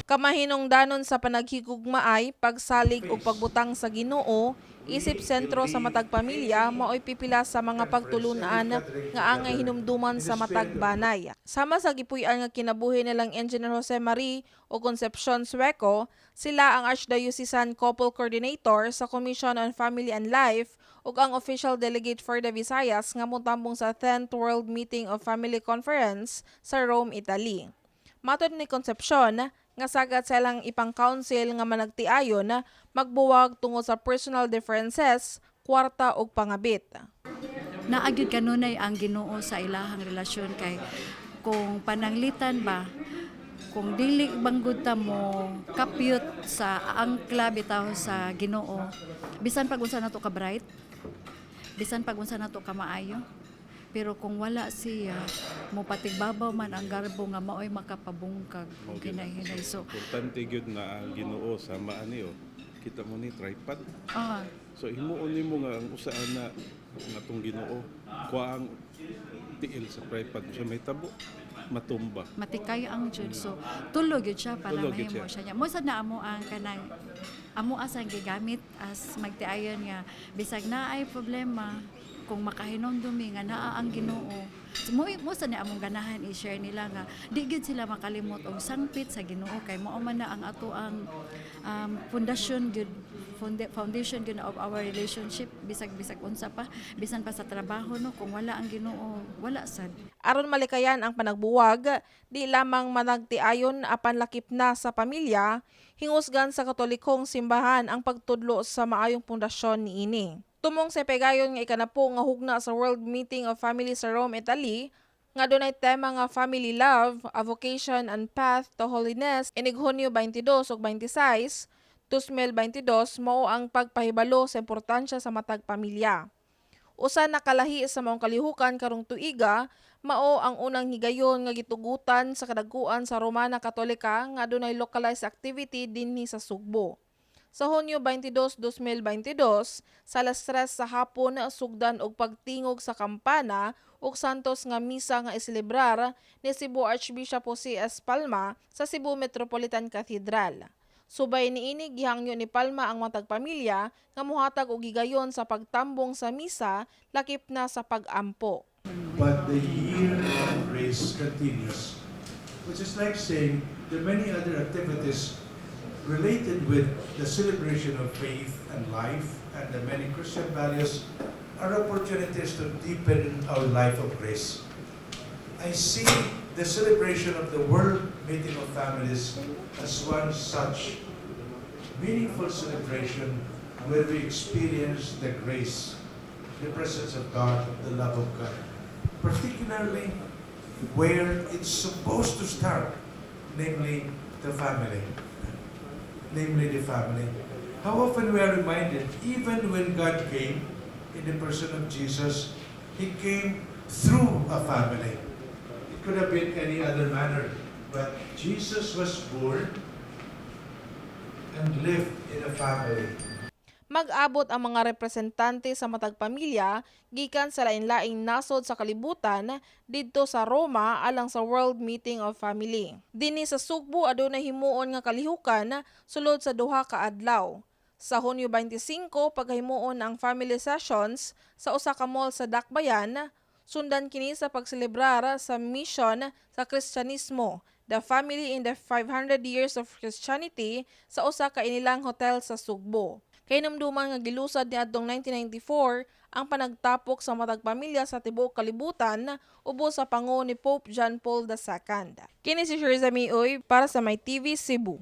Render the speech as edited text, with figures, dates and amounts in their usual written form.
Kamahinungdanon sa panaghigugmaay, pagsalig ug pagbutang sa Ginoo isip sentro sa matag pamilya maoy pipila sa mga pagtulunan nga angay hinumduman sa matag banay. Sama sa gipuy-an nga kinabuhi nilang Engineer Jose Marie o Concepcion Sueco, sila ang Archdiocesan Couple Coordinator sa Commission on Family and Life ug ang official delegate for the Visayas nga motambong sa 10th World Meeting of Family Conference sa Rome, Italy. Matod ni Concepcion, nga sagat sa ilang ipang-council nga managtiayon magbuwag tungod sa personal differences, kwarta ug pangabit. Naa gyud kanunay ang Ginoo sa ilahang relasyon kay kung pananglitan ba, kung dili banggod ta mo kapyot sa angkla bitaw sa Ginoo, bisan pag unsa nato ka bright, bisan pag unsa nato ka maayo, pero kung wala siya, mo patigbabaw man ang garbo nga maoy makapabungkag og hinay-hinay. So Importante gyud na ang Ginoo sama ani oh. Kita mo ni tripod. So himuon nimo nga ang usa na nga atong Ginoo kuha ang tiil sa tripod siya may tabo matumba. Matikay ang jud. So tulo gyud siya para Tulo gyud mahimo siya. siya niya. Mo sad na amo ang kanang amo asang gigamit as magtiayon nga bisag naay problema, kung makahinumdumi nga naa ang Ginoo. So, mo sa ni among ganahan i-share nila nga di gyud sila makalimot og sangpit sa Ginoo kay mao man na ang ato ang pundasyon gyud, foundation gyud of our relationship, bisag bisag unsa pa, bisan pa sa trabaho, no? Kung wala ang Ginoo, wala sad. Aron malikayan ang panagbuwag, di lamang managtiayon apan lakip na sa pamilya, hingusgan sa Katolikong simbahan ang pagtudlo sa maayong pundasyon niini. Tumong sa pegayon nga ikanapo nga hugna sa World Meeting of Families sa Rome, Italy, nga dunay tema nga Family Love, a Vocation and Path to Holiness inig Hunyo 22 ug 26, 2022, mao ang pagpahibalo sa importansya sa matag pamilya. Usa na kalahi sa maong kalihukan karong tuiga, mao ang unang higayon nga gitugutan sa kadaguan sa Romana Katolika nga adunay localized activity dinhi sa Sugbo. Sa Hunyo 22, 2022, sa alas 3 sa hapon, sugdan og pagtingog sa kampana ug santos nga misa nga iselebrar ni Cebu Archbishop Jose S. Palma sa Cebu Metropolitan Cathedral. Subay niini, gihangyo ni Palma ang matag pamilya nga muhatag og higayon sa pagtambong sa misa lakip na sa pag-ampo. But the Year of Grace continues, which is like saying there are many other activities related with the celebration of faith and life and the many Christian values are opportunities to deepen our life of grace. I see the celebration of the World Meeting of Families as one such meaningful celebration where we experience the grace, the presence of God, the love of God. Particularly where it's supposed to start, namely the family. Namely the family. How often we are reminded, even when God came in the person of Jesus, He came through a family. It could have been any other manner, but Jesus was born and lived in a family. Mag-abot ang mga representante sa matag pamilya gikan sa lain-laing nasod sa kalibutan didto sa Roma alang sa World Meeting of Family. Dinhi sa Sugbo, adunay himuon nga kalihukan sulod sa duha ka adlaw. Sa Hunyo 25, paghimuon ang family sessions sa usa ka mall sa Dakbayan, sundan kini sa pagselebrar sa mission sa Kristyanismo, The Family in the 500 Years of Christianity, sa usa ka inilang hotel sa Sugbo. Kahinumduman nga gilusad niadtong 1994 ang panagtapok sa matag pamilya sa tibuok kalibutan ubos sa pango ni Pope John Paul II. Kini si Shirza Mioy para sa My TV Cebu.